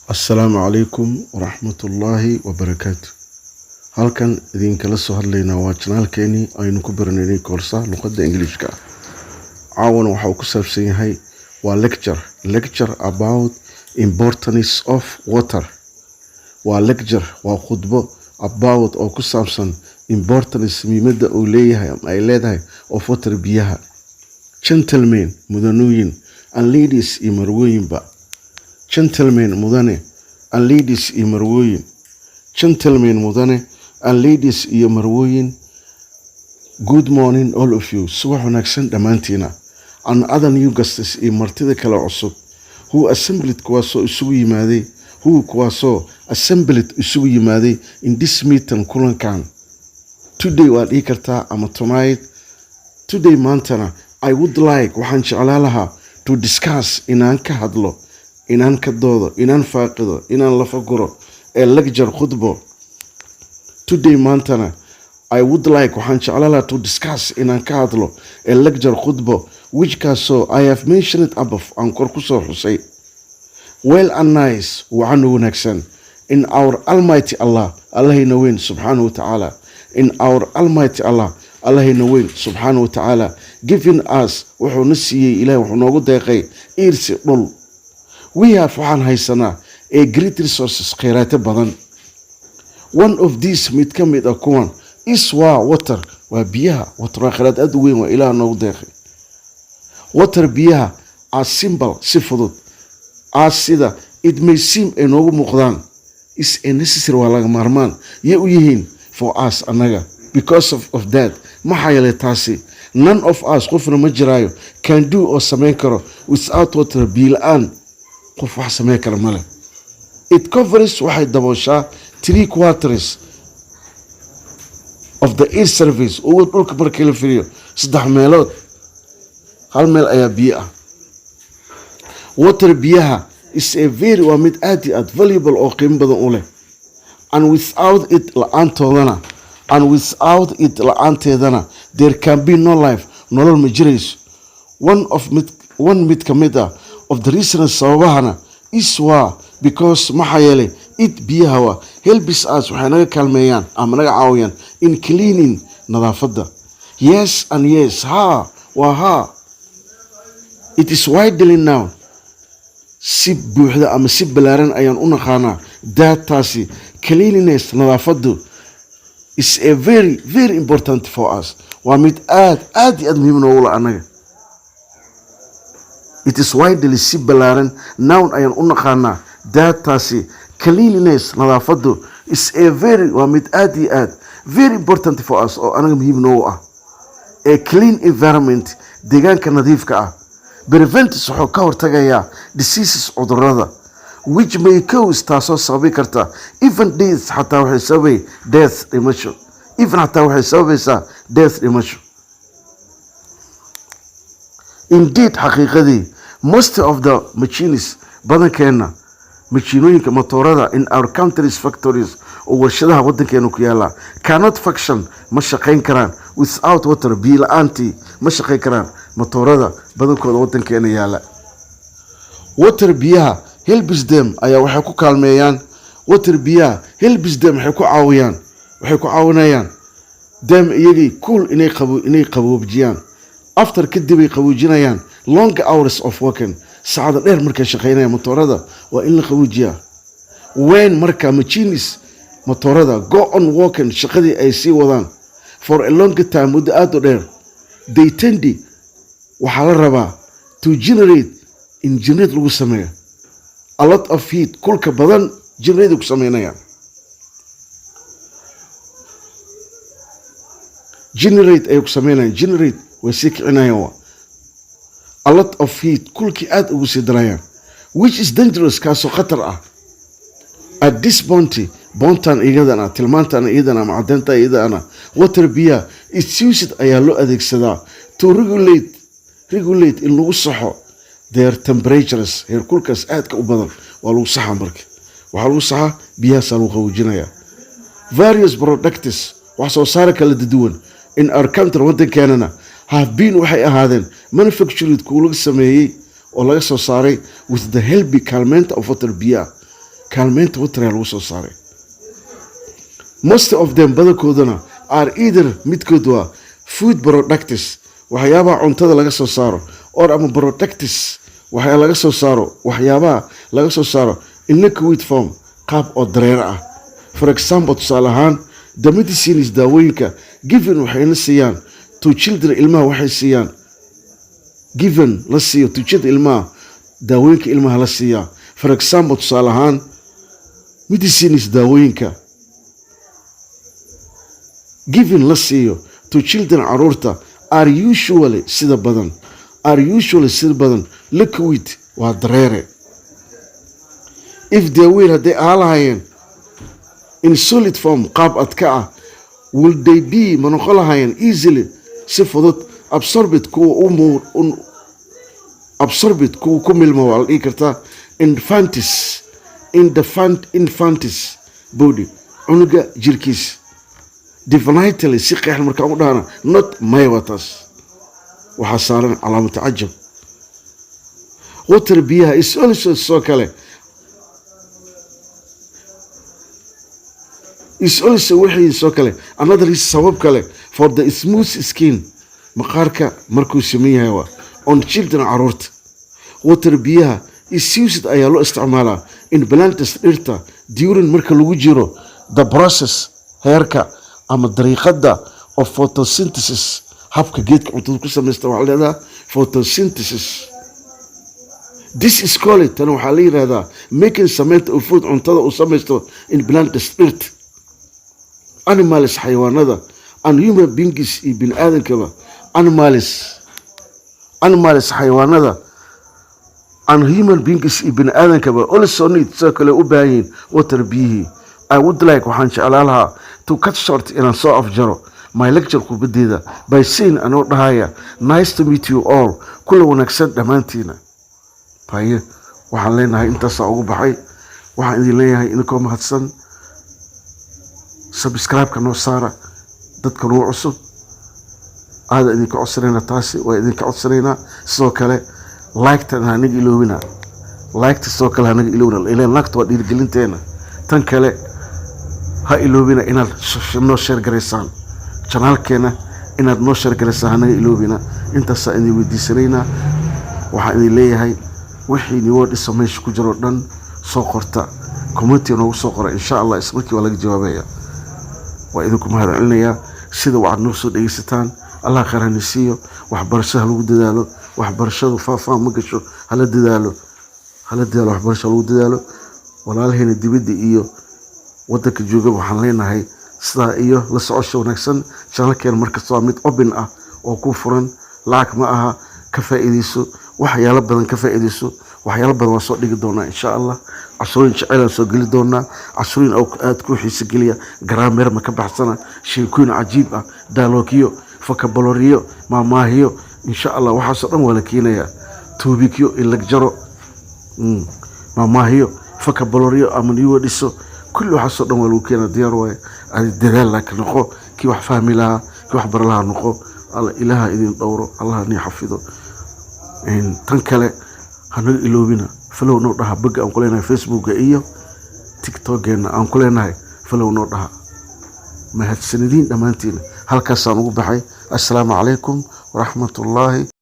Assalaamu calaykum waraxmatullaahi wabarakaatu. Halkan idinkala soo hadlaynaa waa channelkeenii aynu ku baranaynay koorsaha luqadda Ingiliishka ah. Caawana waxa uu ku saabsan yahay waa lecture about importance of water. Waa lecture, waa khudbo, about oo ku saabsan, importance muhiimadda uu leeyahay ama ay leedahay, of water biyaha. Gentlemen mudanooyin, and ladies iyo marwooyinba. Gentlemen mudane, and ladies iyo marwooyin. Gentlemen mudane, and ladies iyo marwooyin. Good morning, all of you. Subax wanaagsan dhammaantiina. And other new guests iyo martida kale cusub, who assembled kuwaasoo isugu yimaaday, who kuwaasoo, assembled isugu yimaaday, in this meeting kulankan, today waad dhihi kartaa ama tonight. Today maantana, I would like waxaan jeclaa lahaa, to discuss inaan ka hadlo, inaan ka doodo, inaan faaqido, inaan lafaguro ee lecture khudbo. Today maantana, I would like waxaan jeclaa lahaa, to discuss inaan ka hadlo ee lecture khudbo, which kaasoo, I have mentioned above aan kor kusoo xusay. Well and nice wacan wanaagsan. In our Almighty Allah, Allahayna weyn subxaanahu wa tacaala, in our Almighty Allah, Allahayna weyn subxaanahu wa tacaala, giving us wuxuuna siiyey, Ilahay wuxuu noogu deeqay, earth dhul. We have waxaan haysanaa, a great resources kheyraatyo badan. One of these mid ka mid ah kuwan, is waa water, waa biyaha. Water waa kheyraad aad u weyn, waa Ilaah noogu deeqay. Water biyaha, as simple si fudud, as sida, it may seem ay noogu muuqdaan, is a necessary waa laga maarmaan yay u yihiin, for us annaga. Because of that maxaa yeelay taasi, none of us qofna ma jiraayo, can do oo samayn karo, without water biyo la-aan qof wax samayn kara male. It covers waxay dabooshaa, three quarters of the earth surface ugu dhulka markii la firiyo saddex meelood hal meel ayaa biyo ah. Water biyaha is a very waa mid aad iyo aad valuable oo qiimo badan u leh. And without it la-aantoodana, and without it la-aanteedana, there can be no life nolol ma jirayso. One of mid, one mid ka mid ah, of the reasons sababahana, is waa because maxaa yeelay, it biyaha waa, helps us waxay naga kaalmeeyaan ama naga caawiyaan, in cleaning nadaafadda. Yes and yes ha waa ha. It is widely known si buuxda ama si ballaaran ayaan u naqaanaa, that taasi, cleanliness nadaafaddu, is a very very important for us waa mid aad aad iyo aad muhiim noogu la annaga. It is widely si ballaaran, known ayaan u naqaanaa, that taasi, cleanliness nadaafaddu, is a very waa mid aad iyo aad, very important for us oo anaga muhiim noogu ah. A clean environment deegaanka nadiifka ah, prevents wuxuu ka hortagayaa, diseases cudurada, which may cause taasoo sababi karta, even death xataa waxay sababay, death dhimasho, even xataa waxay sababaysaa, death dhimasho. Indeed xaqiiqadii, most of the machines badankeena machiinooyinka motoorada, in our countries factories oo warshadaha wadankeena ku yaala, cannot function ma shaqayn karaan, without water biyo la-aantii ma shaqayn karaan motoorada badankooda wadankeena yaala. Water biyaha, helps them ayaa waxay ku kaalmeeyaan. Water biyaha, helps them waxay ku caawiyaan, waxay ku caawinayaan, them iyagii, cool inay qabo inay qaboojiyaan, after kadib ay qaboojinayaan, long hours of working saacada dheer markay shaqaynayaan motoorada waa in la qaboojiyaa. When marka, machines motoorada, go on working shaqadii ay sii wadaan, for a long time muddo aada u dheer, they tend waxaa la rabaa, to generate in generate lagu sameeyo, a lot of heat kulka badan generate ku sameynayaan. Generate ayay ku sameynayaan, generate way sii kicinayaan waa, a lot of heat kulkii aada ugu sii darayaan, which is dangerous kaasoo khatar ah. At this point boontan iyadana, tilmaantan iyadana ama caddeynta iyadana, water biyaha, it's used ayaa loo adeegsadaa, to regulate in lagu saxo, their temperatures heerkulkaas aadka u badan waa lagu saxaa. Marka waxaa lagu saxaa biyahaasaa lagu qaboojinayaa. Various products wax soo saara kala duwan, in our country waddankeenana, have been waxay ahaadeen, manufactured kuwa laga sameeyey oo laga soo saaray, with the help kaalmeynta, of water biyaha. Kaalmeynta water ayaa lagu soo saaray. Most of them, badankoodana, are either, midkood waa food products, waxyaabaha cuntada laga soo saaro, or ama products, waxyaa laga soo saaro, waxyaabaha laga soo saaro in liquid form, qaab oo dareere ah. For example, tusaale ahaan, the medicines, daawooyinka, given, waxayna siiyaan, to children, ilmaha waxay siiyaan, given, la siiyo, to children, ilmaha, daawooyinka ilmaha la siiyaa. For example, tusaale ahaan, medicines, daawooyinka, given, la siiyo, to children, caruurta, are usually, sida badan, are usually, sida badan, liquid, waa dareere. If they were, hadday ahaa lahaayeen, in solid form, qaab adka ah, will they be, ma noqon lahaayeen, easily, si fudud, absorbed, kuwa u absorbed, kuwa ku milma waa la dhihi kartaa, infant's, in the infant's body, cunuga jirkiisa? Definitely, si qeexan markaan u dhahana, not, maya waa taas. Waxaa saaran calaamatu cajab. Water, biyaha, is also, sidoo kale, is also, wixii soo kale, another, sabab kale, for the smooth skin, maqaarka markuu siman yahay waa, on children, caruurta. Water, biyaha, is used, ayaa loo isticmaalaa, in plants, dhirta, during, marka lagu jiro, the process, heerka ama dariiqada, of photosynthesis, habka geedka cuntada ku samaysta waxaa leedaha photosynthesis. This is called, tan waxaa la yidhahdaa, making, samaynta, of food, cuntada uu samaysto, in plants, dhirta, animals, xayawaanada, and human beings, iyo bini aadankaba. Animals, xayawaanada, and human beings, iyo bini aadankaba, also need, sidoo kale u baahan yihiin, water, biyihii. I would like, waxaan jeclaa lahaa, to cut short, inaan soo afjaro, my lecture, khudbadeeda, by saying, anoo dhahaya, nice to meet you all, kula wanaagsan dhammaantiina. Haye, waxaan leenahay intaasaa ugu baxay. Waxaan idin leeyahay idinkoo mahadsan, subscribe-ka noo saara dadka noo cusub. Aada idinka codsanaynaa, taasi waa idinka codsanaynaa. Sidoo kale like-ta hanaga iloobina, like-ta sidoo kale hanaga iloobina, ilaan like-ta waa dhiirigelinteena. Tan kale, ha iloobina inaad noo share garaysaan channelkeena, inaad noo share garaysaan hanaga iloobina. Intaasaa idin weydiisanaynaa. Waxaan idin leeyahay wixii niwoo dhiso meesha ku jiro dhan soo qorta, commentiga noogu soo qora. Insha Allah ismarkii waa laga jawaabaya. Waa idinku mahad celinayaa sida waxaad noo soo dhegeysataan. Allah khayr hani siiyo. Waxbarasho ha lagu dadaalo. Waxbarashadu faafaan ma gasho. Hala dadaalo, hala dadaalo, waxbarasho lagu dadaalo. Walaalaheena dibadda iyo wadanka jooga waxaan leenahay sidaa iyo la socosho wanaagsan. Channelkeena markasta waa mid open ah oo ku furan, lacag ma aha. Ka faa'iideyso, waxyaalo badan ka faa'iideyso. Waxyaalo badan waa soo dhigi doonaa insha Allah. Cashrooyin jeceylaan soo geli doonaa, cashrooyin oo aad ku xiiso geliya, grammar ma ka baxsana, sheekooyin cajiib ah, dialogueyo, vocabularyyo, maamaahiyo, insha Allah waxaasoo dhan waa la keenayaa, topicyo ilagjaro, maamaahiyo, vocabularyyo ama niwo dhiso, kulli waxaasoo dhan waa lagu keenaa. Diyaar waaye. Adi dadaal, laakiin noqo kii wax fahmi lahaa, kii wax bara lahaa noqo. Alla ilaaha idin dhowro, Allah nii xafido. Tan kale, hanaga iloobina follow noo dhaha bagga aan ku leenahay Facebooka iyo TikTokgeena aan ku leenahay. Follow noo dhaha. Mahadsanidin dhammaantiina. Halkaasaan ugu baxay. Assalaamu calaykum waraxmatullaahi.